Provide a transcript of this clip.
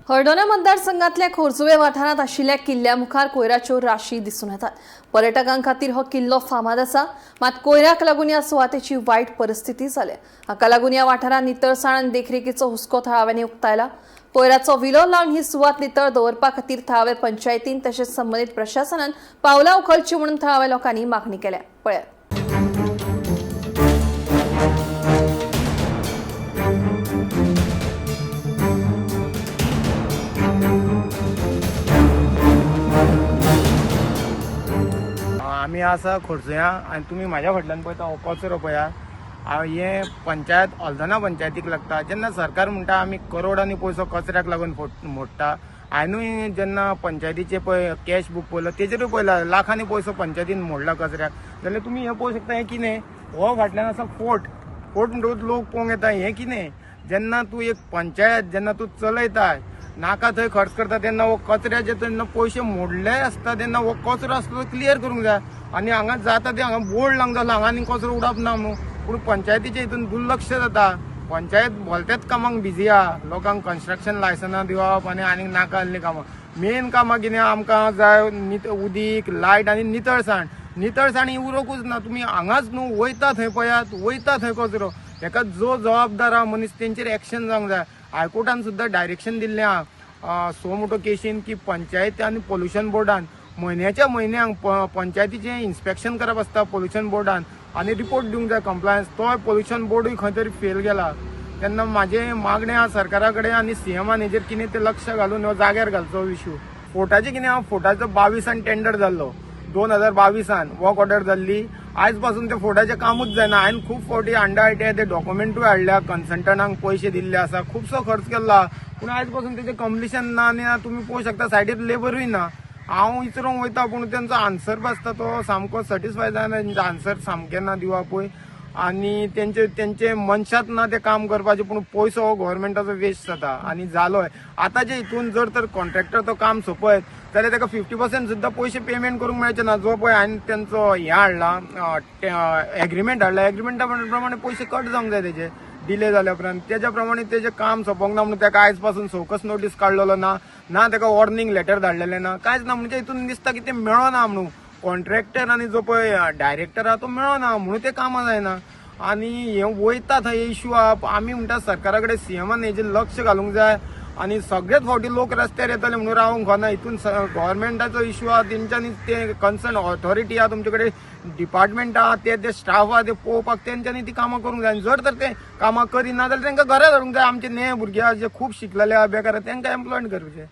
हळदोण्या मतदारसंघातल्या खोर्जुवे वाठारांत आशिल्ल्या किल्ल्या मुखार कोयराच्यो राशी दिसून येतात. पर्यटकां खातीर हो किल्लो फामाद आसा, मात कोयराक लागून ह्या सुवातेची वायट परिस्थिती जाल्या. हाका लागून ह्या वाठारांत नितळसाण आनी देखरेखीचो हुस्को थळाव्यांनी उक्तायला. कोयराचो विलो लावन ही सुवात नितळ दवरपा खातीर थळावे पंचायतीन तशेंच संबंदीत प्रशासनान पावलां उखलची म्हणून थळाव्या लोकांनी मागणी केल्या. पळयात. आमी आसा खोर्जुया आनी तुमी म्हाज्या फाटल्यान पळयता हो कचरो पळया. हें पंचायत हल्दोणा पंचायतीक लागता. जेन्ना सरकार म्हणटा आमी करोडांनी पयसो कचऱ्याक लागून मोडटा, हांवेनूय जेन्ना पंचायतीचे पळय कॅश बूक पळयलो तेजेरूय पळयला लाखांनी पयसो पंचायतीन मोडला कचऱ्याक. जाल्यार तुमी हें पळोवंक शकता, हें कितें, हो फाटल्यान आसा फोर्ट. फोर्ट म्हणटकूच लोक पळोवंक येता. हें कितें, जेन्ना तूं एक पंचायत जेन्ना तूं चलयता नाका थंय खर्च करता तेन्ना हो कचऱ्याचे तेन्ना पयशे मोडले आसता तेन्ना हो कचरो आसता तो क्लियर करूंक जाय. आनी हांगा जाता ते हांगा बोर्ड लावंक जालो हांगा आनी कचरो उडप ना म्हणून, पूण पंचायतीचे हितून दुर्लक्ष जाता. पंचायत भलत्याच कामांक बिजी आहा, लोकांक कन्स्ट्रक्शन लायसनां दिवप आनी आनीक नाका आसलीं कामां. मेन कामां कितें आमकां जाय उदीक, लायट आनी नितळसाण. नितळसाण ही उरोकूच ना. तुमी हांगाच न्हू वयता थंय पळयात, वयता थंय कचरो. हेका जो जबाबदार आहा मनीस तेंचेर एक्शन जावंक जाय. हायकोर्टान सुद्दां डायरेक्शन दिल्लें आहा सो मोटो केशीन की पंचायत आनी पोल्युशन बोर्डान म्हयन्याच्या म्हयन्याक पंचायतीचें इन्स्पेक्शन करप आसता पोल्युशन बोर्डान आनी रिपोर्ट दिवंक जाय कंप्लायन्स. तोय पोल्युशन बोर्डूय खंय तरी फेल गेला. तेन्ना म्हाजें मागणें आहा सरकारा कडेन आनी सीएमान हेजेर कितें तें लक्ष घालून हो जाग्यार घालचो इशू. फोर्टाचें कितें आहा, फोर्टाचो 22 टेंडर जाल्लो, 2022 वर्क ऑर्डर जाल्ली. आयज पासून ते फोर्टाचें कामूच जायना. हांवें खूब फावटी अंडर आयटीआय ते डॉक्युमेंटूय हाडल्या, कन्सल्टंटांक पयशे दिल्ले आसा, खुबसो खर्च केल्लो, पूण आयज पासून तेजें कंप्लिशन ना. आनी तुमी पळोवंक शकता सायडीर लेबरूय ना. हांव विचारूंक वयता पूण तेंचो आन्सर आसता तो सामको सॅटिस्फाय जायना. तेंचो आन्सर सामकें ना दिवपूय आनी तेंचे तेंचे मनशांत ना तें काम करपाचें, पूण पयसो हो गव्हर्मेंटाचो वेस्ट जाता आनी जालोय. आतांचे हितून जर तर कॉन्ट्रॅक्टर तो काम सोंपयत जाल्यार ताका 50% सुद्दां पयशे पेमेंट करूंक मेळचे ना. जो पळय हांवें तेंचो हें हाडला, एग्रीमेंट हाडला, एग्रीमेंटा प्रमाणे पयशे कट जावंक जाय तेजे डिले जाल्या उपरांत. तेज्या प्रमाणे तेजें काम सोंपोंक ना म्हणून ताका आयज पासून सोकस नोटीस काडलेलो ना, ना ताका वॉर्निंग लेटर धाडलेलें ना, कांयच ना. म्हणजे हितून दिसता की तें मेळना म्हणून कॉन्ट्रॅक्टर आनी जो पळय डायरेक्टर आहा तो मेळना म्हणून तें कामां जायना. आनी हें वयता थंय इशू आहा. आमी म्हणटा सरकारा कडेन सीएमान हेजेर लक्ष घालूंक जाय. आनी सगळेच फावटी लोक रस्त्यार येतले म्हणून रावंक फावना. हितून गव्हर्मेंटाचो इशू आहा, तेंच्यांनी ते कन्सर्न ऑथॉरिटी आहा, तुमचे कडेन डिपार्टमेंट आहा, ते ते स्टाफ आहा, ते पळोवपाक तेंच्यांनी ती कामां करूंक जाय. आनी जर तर ते कामां करिना जाल्यार तांकां घरा धाडूंक जाय. आमचे ने भुरगे आहा जे खूब शिकलेले आहा, बेकार आहा, तांकां एम्प्लॉयमेंट करचें.